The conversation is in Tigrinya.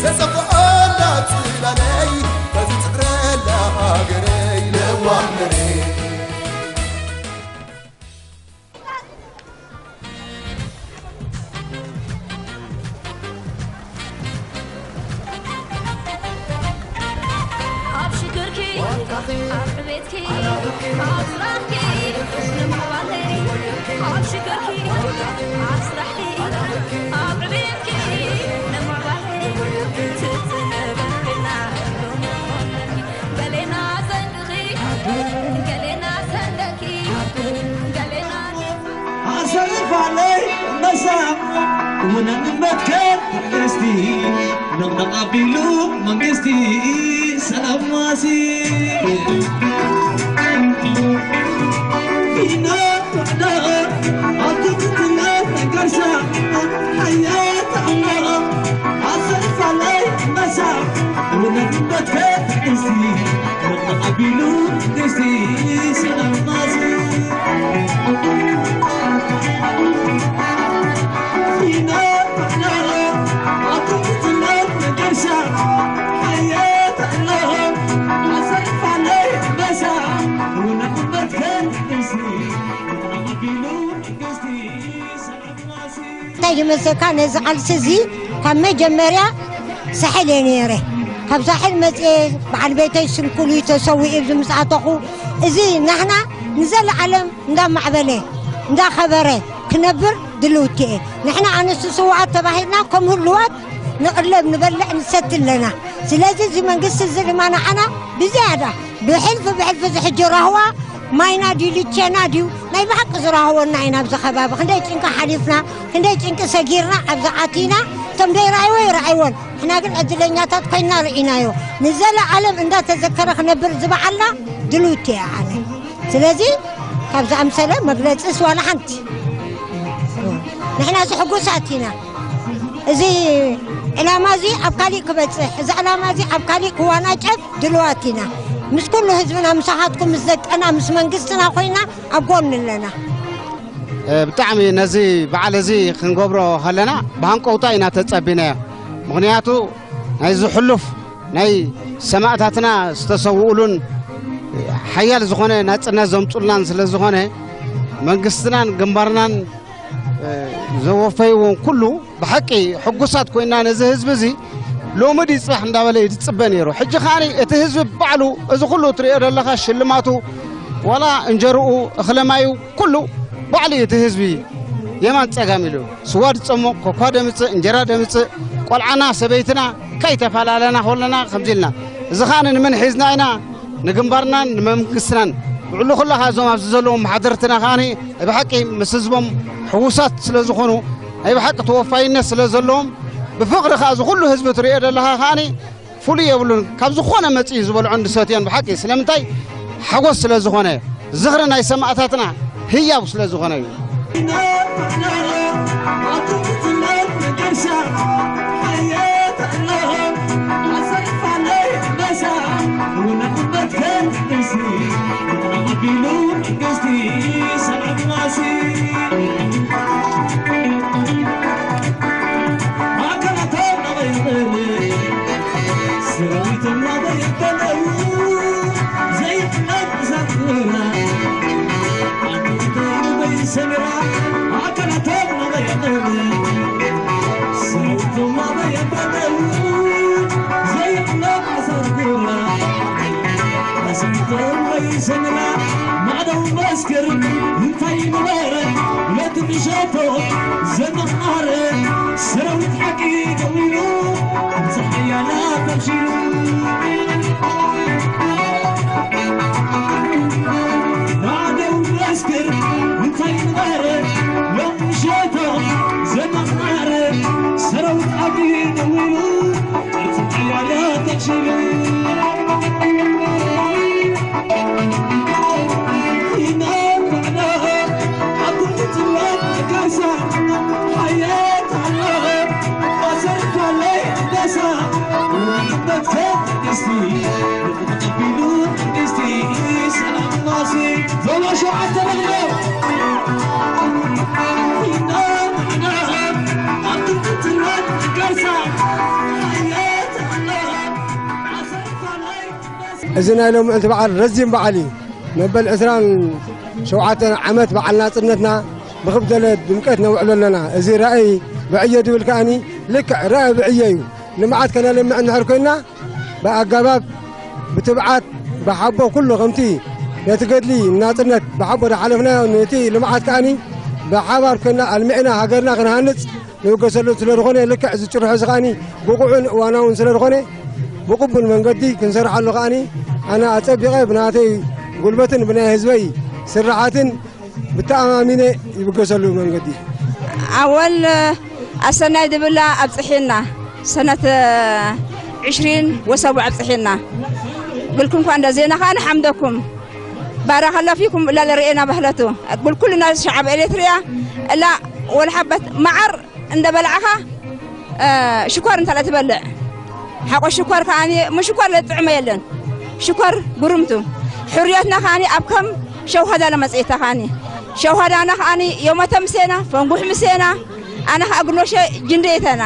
ዘጸፍዖላ ጽላለይ፣ በዚ ጽፍረላ ሃገረይ ለዋህ መሬት። ኣብ ሽግርኪ፣ ኣብ ዕቤትኪ፣ ኣብ ስራሕኪ፣ ንምዕባለይ። ኣብ ሽግርኪ፣ ኣብ ስራሕኪ፣ ኣብ ዕቤትኪ፣ ንምዕባለይ። ትጽንበልና ሎሚ ኮነኪ፣ ገሌና ሰንድኺ፣ ገሌና ሰንደኪ፣ ገሌና ኣሰልፋለይ መሳቕ፣ ውነን መትከል ትዕግስቲ፣ ነቕነቕ ኣቢሉ መንግስቲ፣ ሰላም ዋሲ። ፊኖ ጥዕና፣ ኣብ ትሕትነት ነጋርሳ፣ ሓያት ኣዕናቕ፣ ኣሰልፋለይ መሳቕ፣ ውነን መትከል ትዕግስቲ፣ ኣቢሉ ደስቲ ሰላም ማሲ። ፊና ባዕላ ኣቶም ትፍለጥ ነገርሳ። ሓየት ኣላ ኣሰልፋለይ በሳ። ውነት መትከል ደስቲ ኣቢሉ ደስቲ ሰላም ማሲ። እንታይ ይመስለካ፣ ነዚ ቃልሲ እዚ ካብ መጀመርያ ሳሕል እየ ነይረ። ካብ ሳሕል መፅየ፣ በዓል ቤተይ ስንኩል እዩ ተሰዊኡ ኣብዚ ምስ ኣተኹ። እዚ ናህና ንዘለዓለም እንዳማዕበለ እንዳኸበረ ክነብር ድልውቲ እየ። ንሕና ኣንስቲ ስውኣት ተባሂልና ከም ህልዋት ንቕለብ፣ ንበልዕ፣ ንሰቲ ኣለና። ስለዚ እዚ መንግስቲ እዚ ድማ ንዓና ብዝያዳ ብሕልፊ ብሕልፊ እዚ ሕጂ ራህዋ ማይና ድዩ ልቸና ድዩ ናይ ብሓቂ ዝራህወና ኢና። ኣብዚ ከባቢ ክንደይ ጭንቂ ሓሊፍና፣ ክንደይ ጭንቂ ሰጊርና ኣብዚ ኣቲና። እቶም ደይረኣይዎ ይረኣይዎን፣ ንሕና ግን ዕድለኛታት ኮይንና ርኢናዮ። ንዘለኣለም እንዳተዘከረ ክነብር ዝበዓልና ድልውቲ እየ ኣነ። ስለዚ ካብ ዝኣምሰለ መግለፂስ ዋላ ሓንቲ። ንሕና እዚ ሕጉሳት ኢና። እዚ ዕላማ እዚ ኣብ ካሊእ ክበፅሕ፣ እዚ ዕላማ እዚ ኣብ ካሊእ ክዋናጨፍ ድልዋት ኢና። ምስ ኩሉ ህዝብና፣ ምሳኻትኩም፣ ምስ ደቅና፣ ምስ መንግስትና ኮይና ኣብ ጎኒ ኣለና። እ፣ ብጣዕሚ ነዚ በዓል እዚ ክንገብሮ ከለና ብሃንቀውታ ኢና ተጸቢናዮ። ምኽንያቱ ናይዚ ሕሉፍ ናይ ሰማእታትና ዝተሰውኡሉን ሓያል ዝኾነ ናጽነት ዘምጹልናን ስለ ዝኾነ፣ መንግስትናን ግንባርናን፣ እ፣ ዘወፈይዎን ኩሉ ብሓቂ ሕጉሳት ኮይና ነዚ ህዝቢ እዚ ሎሚ ድዩ ጽባሕ እንዳበለ እዩ ዝጽበ ነይሩ። ሕጂ ከኣ እቲ ህዝቢ ባዕሉ እዚ ኩሉ እትሪኦ ዘለኻ ሽልማቱ፣ ዋላ እንጀርኡ፣ እኽለ ማዩ፣ ኩሉ ባዕሉ እዩ እቲ ህዝቢ የማን ጸጋም ኢሉ። ስዋ ድጸሞ፣ ኮኳ ደምጽእ፣ እንጀራ ደምጽእ፣ ቆልዓና፣ ሰበይትና፣ ከይተፈላለና ከለና ከምዚ ኢልና። እዚ ኸኣ ንመን ሒዝና ኢና? ንግንባርናን ንመንግስትናን። ብዕሉ ኩላ ኸኣ እዞም ኣብዚ ዘለዉ መሓደርትና ኸኣ ብሓቂ ምስ ህዝቦም ሕዉሳት ስለ ዝኾኑ፣ ናይ ብሓቂ ተወፋይነት ስለ ዘለዎም፣ ብፍቕሪ ኸኣ እዚ ኩሉ ህዝቢ ትርእዮ ዘለኻ ኸኣ ፍሉይ የብሉን። ካብ ዝኾነ መጺኡ ዝበልዖን ዝሰትዮን ብሓቂ ስለምንታይ? ሓጎስ ስለ ዝኾነ፣ ዝኽሪ ናይ ሰማእታትና ህያው ስለ ዝኾነ እዩ። እዚ ናይ ሎምዕንቲ በዓል ረዚን በዓል እዩ። መበል ዕስራን ሸውዓተን ዓመት በዓል ናጽነትና ብኽብደለ ድምቀት ነውዕሎ ኣለና። እዚ ራእይ ብዕዮ ድብል ከኣኒ ልክዕ ራእይ ብዕዮ እዩ። ልምዓት ከነልምዕ እንድሕር ኮይና ብኣገባብ ብትብዓት ብሓቦ ኩሉ ከምቲ ነቲ ገድሊ ናጽነት ብሓቦ ዝሓለፍናዮ ነቲ ልምዓት ከኣኒ ብሓባር ኮይና ኣልሚዕና ሃገርና ክንሃንጽ ንብገሰሉ ስለ ዝኾነ ልክዕ እዚ ጭርሖ እዚ ከኣኒ ብቑዕን እዋናውን ስለ ዝኾነ ብቕቡል መንገዲ ክንሰርሓሉ ከኣኒ ኣነ ኣጸቢቐ ብናተይ ጉልበትን ብናይ ህዝበይ ስራሓትን ብተኣማሚነ ይብገሰሉ መንገዲ። ኣወል ኣሰናይ ድብላ ኣብጽሒና ሰነት ዕሽሪን ወሰቡ ኣብጽሒና ግልኩም ኳ እንደ ዜና ከኣ ንሓምደኩም ባራ ከለፊኩም እላ ለርእየና ባህለቱ ግልኩልና ሸዓብ ኤሌትሪያ እላ ወልሓበት መዓር እንደ በላዕኻ ሽኮር እንተ ትበልዕ ሓቆ ሽኮር ከኣ ምሽኮር ለጥዕመ የለን። ሽኮር ጉርምቱ ሕርዮትና ከኣ ኣብ ከም ሸውሃዳ ለመጽኤታ ከኣ ሸውሃዳና ከኣ የመተ ምሴና ፈንጉሕ ምሴና ኣነ ከኣ ግኖሸ ጅንደየተና